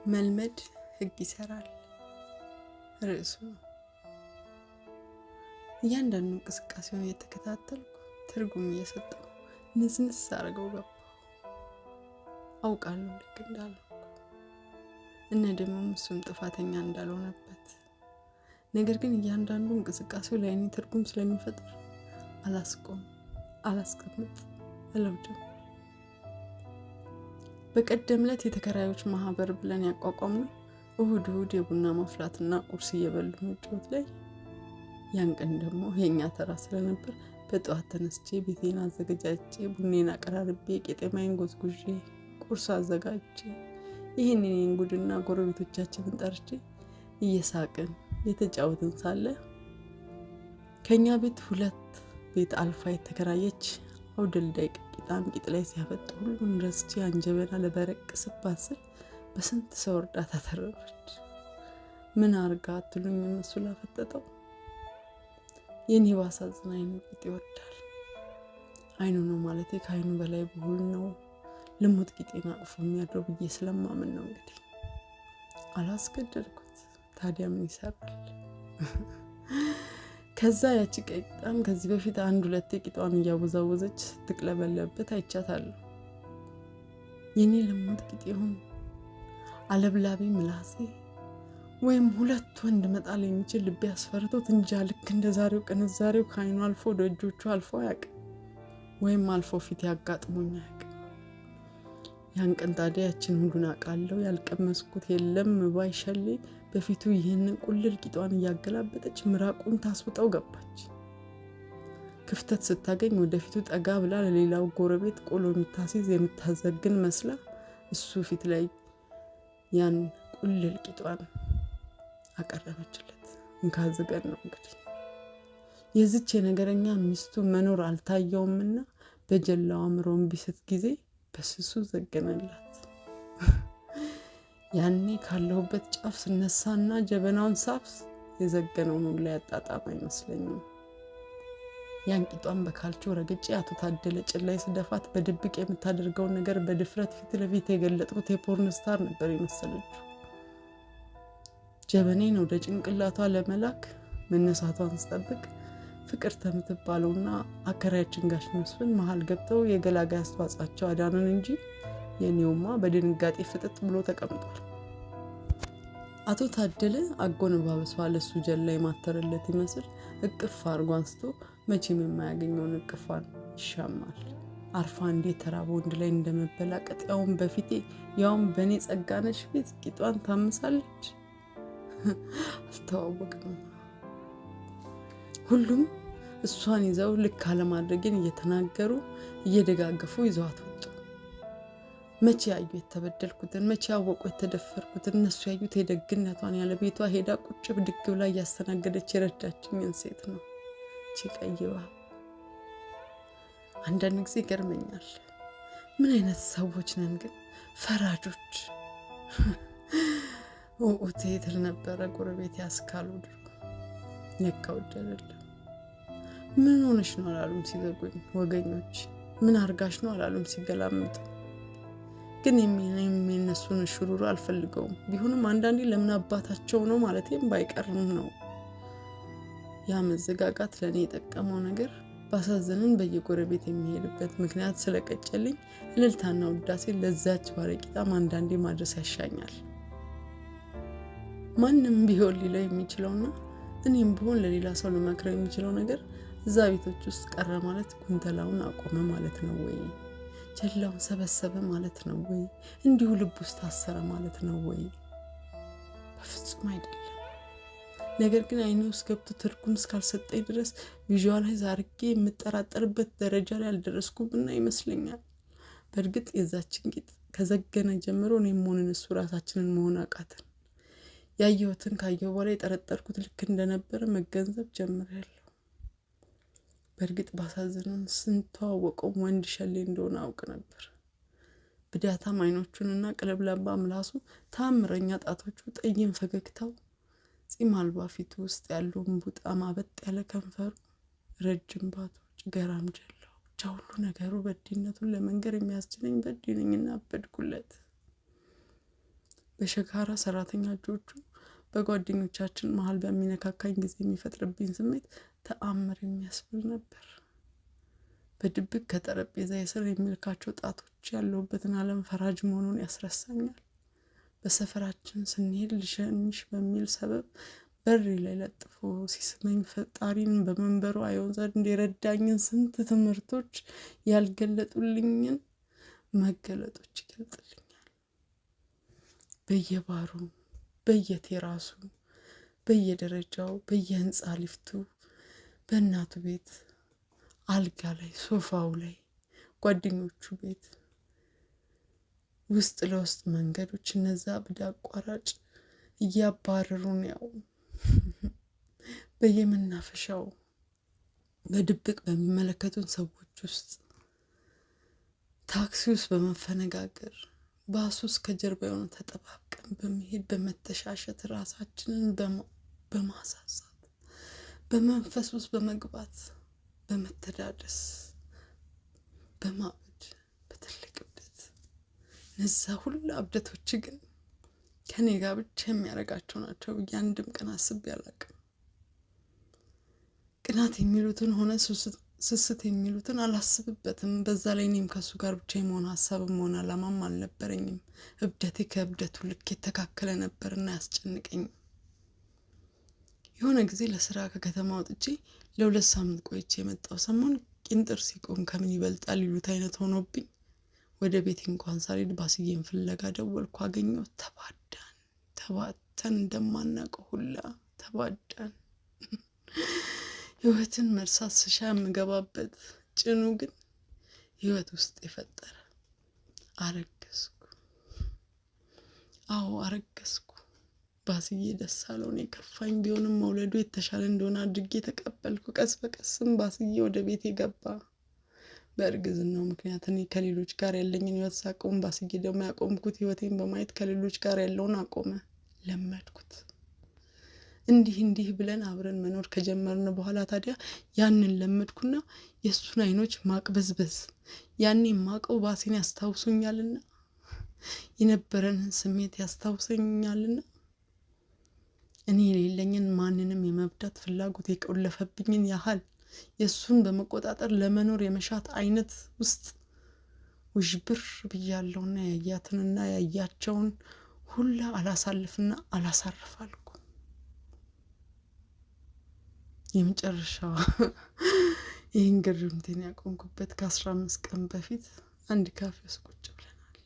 መልመድ ህግ ይሰራል ርዕሱ ነው። እያንዳንዱ እንቅስቃሴውን እየተከታተልኩ ትርጉም እየሰጠው ንስንስ አድርገው ገባሁ። አውቃለሁ ልክ እንዳልኩ እነ ደግሞ እሱም ጥፋተኛ እንዳልሆነበት፣ ነገር ግን እያንዳንዱ እንቅስቃሴው ለእኔ ትርጉም ስለሚፈጥር አላስቆም አላስቀምጥ እለው ጀመር። በቀደም ዕለት የተከራዮች ማህበር ብለን ያቋቋምነው እሁድ እሁድ የቡና ማፍላትና ቁርስ እየበሉ መጫወት ላይ፣ ያን ቀን ደግሞ የእኛ ተራ ስለነበር በጠዋት ተነስቼ ቤቴን አዘገጃጅቼ፣ ቡኔን አቀራርቤ፣ ቄጤማዬን ጎዝጉዤ፣ ቁርስ አዘጋጅቼ፣ ይህን የኔን ጉድና ጎረቤቶቻችንን ጠርቼ እየሳቅን የተጫወትን ሳለ ከእኛ ቤት ሁለት ቤት አልፋ የተከራየች አውደልዳይ ቂጣም ቂጥ ላይ ሲያፈጥ ሁሉን ረስቼ አንጀበና ለበረቅስባት ስል በስንት ሰው እርዳታ ተረፈች። ምን አርጋ አትሉኝ? እሱ ላፈጠጠው የኔ ባሳዝን አይኑ ቂጥ ይወዳል። አይኑ ነው ማለቴ ከአይኑ በላይ ብሁል ነው ልሙጥ ቂጤን አቅፎ የሚያድረው ብዬ ስለማምን ነው። እንግዲህ አላስገደድኩት። ታዲያ ምን ይሰራል? ከዛ ያቺ ቀይ ቂጣም ከዚህ በፊት አንድ ሁለቴ ቂጧን እያወዛወዘች ስትቅለበለብበት አይቻታለሁ። የኔ ልሙጥ ቂጥ ይሁን አለብላቢ ምላሴ ወይም ሁለት ወንድ መጣል የሚችል ልቤ አስፈርቶት እንጃ፣ ልክ እንደ ዛሬው ቅንዛሬው ከአይኑ አልፎ ወደ እጆቹ አልፎ አያውቅም፣ ወይም አልፎ ፊት ያጋጥሞኝ አያውቅም። ያን ቀን ታዲያ ያችን ሁሉን አውቃለሁ ያልቀመስኩት የለም ባይ ሸሌ በፊቱ ይህንን ቁልል ቂጧን እያገላበጠች ምራቁን ታስውጠው ገባች። ክፍተት ስታገኝ ወደፊቱ ጠጋ ብላ ለሌላው ጎረቤት ቆሎ የምታስይዝ የምታዘግን መስላ እሱ ፊት ላይ ያን ቁልል ቂጧን አቀረበችለት። እንካዝገን ነው እንግዲህ። የዚች የነገረኛ ሚስቱ መኖር አልታየውምና በጀላው አምሮ እምቢ ስት ጊዜ በስሱ ዘገነላት። ያኔ ካለሁበት ጫፍ ስነሳና ጀበናውን ሳፍስ የዘገነውን ሁላ ያጣጣም አይመስለኝም። ያን ቂጧን በካልቾ ረግጬ አቶ ታደለ ጭን ላይ ስደፋት በድብቅ የምታደርገውን ነገር በድፍረት ፊት ለፊት የገለጥኩት የ porn star ነበር የመሰለችው። ጀበኔን ወደ ጭንቅላቷ ለመላክ መነሳቷን ስጠብቅ ፍቅርተ የምትባለውና አከራያችን ጋሽ መስፍን መሀል ገብተው የገላጋይ አስተዋጽኦአቸው አዳኑን እንጂ የኔውማ በድንጋጤ ፍጥጥ ብሎ ተቀምጧል። አቶ ታደለ አጎነባበሷ ለሱ ጀላ የማተረለት ይመስል እቅፍ አድርጎ አንስቶ መቼም የማያገኘውን እቅፏን ይሻማል። አርፋ እንዴ የተራበ ወንድ ላይ እንደመበላቀጥ ያውም በፊቴ ያውም በእኔ ጸጋነሽ ፊት ቂጧን ታምሳለች። አልተዋወቅንም። ሁሉም እሷን ይዘው ልክ አለማድረግን እየተናገሩ እየደጋገፉ ይዘዋት ወጡ። መቼ ያዩ የተበደልኩትን፣ መቼ ያወቁ የተደፈርኩትን፣ እነሱ ያዩት የደግነቷን ያለ ቤቷ ሄዳ ቁጭ ብድግ ብላ እያስተናገደች የረዳችኝን ሴት ነው። ቺ ቀይባ አንዳንድ ጊዜ ይገርመኛል። ምን አይነት ሰዎች ነን ግን ፈራጆች። ውኡቴ ትል ነበረ ጎረቤት ያስካሉ ድሮ። ነካ ውድ አይደለም። ምን ሆነሽ ነው አላሉም ሲዘጉኝ ወገኞች። ምን አርጋሽ ነው አላሉም ሲገላምጡ። ግን የሚነሱን ሽሩሩ አልፈልገውም። ቢሆንም አንዳንዴ ለምን አባታቸው ነው ማለቴም ባይቀርም ነው። ያ መዘጋጋት ለእኔ የጠቀመው ነገር ባሳዘንን በየጎረቤት የሚሄድበት ምክንያት ስለቀጨልኝ እልልታና ውዳሴ ለዛች ባለቂጣም አንዳንዴ ማድረስ ያሻኛል። ማንም ቢሆን ሊለው የሚችለውና እኔም ብሆን ለሌላ ሰው ልመክረው የሚችለው ነገር እዛ ቤቶች ውስጥ ቀረ ማለት ጉንተላውን አቆመ ማለት ነው ወይ? ጀላውን ሰበሰበ ማለት ነው ወይ? እንዲሁ ልብ ውስጥ ታሰረ ማለት ነው ወይ? በፍጹም አይደለም። ነገር ግን አይኔ ውስጥ ገብቶ ትርጉም እስካልሰጠኝ ድረስ visualize አድርጌ የምጠራጠርበት ደረጃ ላይ አልደረስኩም እና ይመስለኛል። በእርግጥ የዛችን ቂጥ ከዘገነ ጀምሮ እኔም ሆንን እሱ ራሳችንን መሆን አቃተን። ያየሁትን ካየሁ በኋላ የጠረጠርኩት ልክ እንደነበረ መገንዘብ ጀምሬያለሁ። በእርግጥ ባሳዝንም ስንተዋወቀው ወንድ ሸሌ እንደሆነ አውቅ ነበር። ብዳታም አይኖቹንና ቅለብላባ ምላሱ፣ ታምረኛ ጣቶቹ፣ ጠይም ፈገግታው፣ ጺም አልባ ፊቱ ውስጥ ያለው እምቡጥ አበጥ ያለ ከንፈሩ፣ ረጅም ባቶች፣ ገራም ጀላው፣ ብቻ ሁሉ ነገሩ በዲነቱን ለመንገር የሚያስችለኝ በዲ ነኝና አበድኩለት። በሸካራ ሰራተኛ እጆቹ በጓደኞቻችን መሀል በሚነካካኝ ጊዜ የሚፈጥርብኝ ስሜት ተአምር የሚያስብል ነበር። በድብቅ ከጠረጴዛ ስር የሚልካቸው ጣቶች ያለሁበትን ዓለም ፈራጅ መሆኑን ያስረሳኛል። በሰፈራችን ስንሄድ ልሸኝሽ በሚል ሰበብ በሬ ላይ ለጥፎ ሲስመኝ ፈጣሪን በመንበሩ አየው ዘንድ የረዳኝን ስንት ትምህርቶች ያልገለጡልኝን መገለጦች ይገልጥልኛል። በየባሩ፣ በየቴራሱ፣ በየደረጃው፣ በየህንፃ ሊፍቱ፣ በእናቱ ቤት አልጋ ላይ፣ ሶፋው ላይ፣ ጓደኞቹ ቤት ውስጥ ለውስጥ መንገዶች እነዛ ብድ አቋራጭ እያባረሩን ያው በየመናፈሻው በድብቅ በሚመለከቱን ሰዎች ውስጥ፣ ታክሲ ውስጥ በመፈነጋገር፣ ባስ ውስጥ ከጀርባ የሆነ ተጠባብቀን በመሄድ፣ በመተሻሸት፣ ራሳችንን በማሳሳት፣ በመንፈስ ውስጥ በመግባት፣ በመተዳደስ፣ በማበድ፣ በትልቅ እብደት። እነዛ ሁሉ እብደቶች ግን ከኔ ጋር ብቻ የሚያደርጋቸው ናቸው ብዬ አንድም ቀን አስቤ አላውቅም። ቅናት የሚሉትን ሆነ ስስት የሚሉትን አላስብበትም። በዛ ላይ እኔም ከእሱ ጋር ብቻ የመሆን ሀሳብም ሆነ አላማም አልነበረኝም። እብደቴ ከእብደቱ ልክ የተካከለ ነበርና ያስጨንቀኝ። የሆነ ጊዜ ለስራ ከከተማ ወጥቼ ለ2 ሳምንት ቆይቼ የመጣው ሰሞን ቂንጥር ሲቆም ከምን ይበልጣል ይሉት አይነት ሆኖብኝ ወደ ቤቴ እንኳን ሳልሄድ ባስዬን ፍለጋ ደወልኩ። አገኘሁት። ተባዳን፣ ተባተን እንደማናውቀው ሁላ ተባዳን። ህይወትን መርሳት ስሻ የምገባበት ጭኑ ግን ህይወት ውስጥ የፈጠረ አረገዝኩ። አዎ አረገዝኩ። ባስዬ ደስ አለው። እኔ ከፋኝ ቢሆንም መውለዱ የተሻለ እንደሆነ አድርጌ ተቀበልኩ። ቀስ በቀስም ባስዬ ወደ ቤቴ ገባ። በእርግዝናው ምክንያት እኔ ከሌሎች ጋር ያለኝን ህይወት ሳቆም፣ ባስዬ ደግሞ ያቆምኩት ህይወቴን በማየት ከሌሎች ጋር ያለውን አቆመ። ለመድኩት። እንዲህ እንዲህ ብለን አብረን መኖር ከጀመርን በኋላ ታዲያ ያንን ለመድኩና የእሱን አይኖች ማቅበዝበዝ ያኔ የማቀው ባሴን ያስታውሱኛልና የነበረንን ስሜት ያስታውሰኛልና እኔ የሌለኝን ማንንም የመብዳት ፍላጎት የቆለፈብኝን ያህል የእሱን በመቆጣጠር ለመኖር የመሻት አይነት ውስጥ ውዥብር ብያለሁና ያያትንና ያያቸውን ሁላ አላሳልፍና አላሳርፍ አልኩ። የመጨረሻ ይህን ግርምቴን ያቆምኩበት ከ15 ቀን በፊት አንድ ካፌ ውስጥ ቁጭ ብለናል።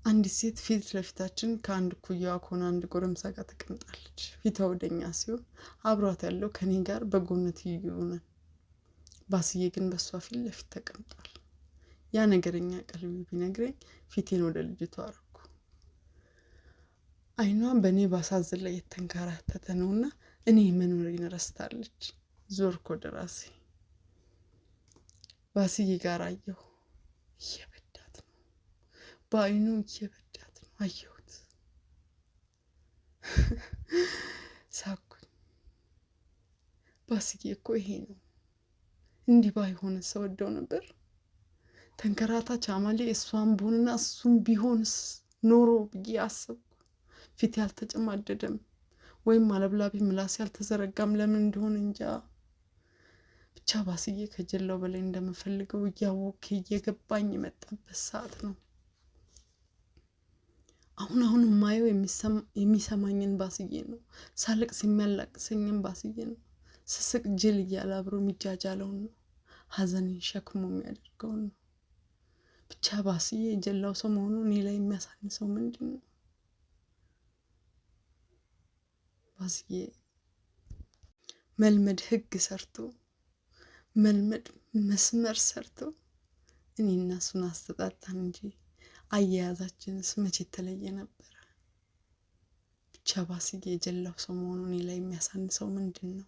አንዲት ሴት ፊት ለፊታችን ከአንድ እኩያዋ ከሆነ አንድ ጎረምሳ ጋር ተቀምጣለች። ፊቷ ወደኛ ሲሆን አብሯት ያለው ከኔ ጋር በጎን ትይዩ ነን። ባስዬ ግን በእሷ ፊት ለፊት ተቀምጧል። ያ ነገረኛ ቀልቢ ቢነግረኝ ፊቴን ወደ ልጅቷ አረኩ። አይኗ በእኔ ባሳዝን ላይ የተንከራተተ ነውና እኔ መኖሬን ረስታለች። ዞርኩ ወደ ራሴ። ባስዬ ጋር አየሁ። እየበዳት ነው፣ በአይኑ እየበዳት ነው። አየሁት፣ ሳኩኝ። ባስዬ እኮ ይሄ ነው። እንዲህ ባይሆን ሰወደው ነበር። ተንከራታች አማሌ እሷን ብሆንና እሱም ቢሆንስ ኖሮ ብዬ አሰብኩ። ፊት ያልተጨማደደም ወይም አለብላቢ ምላስ ያልተዘረጋም ለምን እንደሆነ እንጃ። ብቻ ባስዬ ከጀላው በላይ እንደምፈልገው እያወቅክ እየገባኝ የመጣበት ሰዓት ነው። አሁን አሁን የማየው የሚሰማኝን ባስዬ ነው። ሳለቅስ የሚያላቅሰኝን ባስዬ ነው። ስስቅ ጅል እያለ አብሮ የሚጃጃለውን ነው። ሐዘኔን ሸክሞ የሚያደርገውን ነው። ብቻ ባስዬ የጀላው ሰው መሆኑ እኔ ላይ የሚያሳንሰው ምንድን ነው? ባስዬ መልመድ ህግ ሰርቶ፣ መልመድ መስመር ሰርቶ እኔ እና እሱን አስተጣጣን እንጂ አያያዛችንስ መቼ የተለየ ነበረ? ብቻ ባስዬ የጀላው ሰው መሆኑ እኔ ላይ የሚያሳንሰው ምንድን ነው?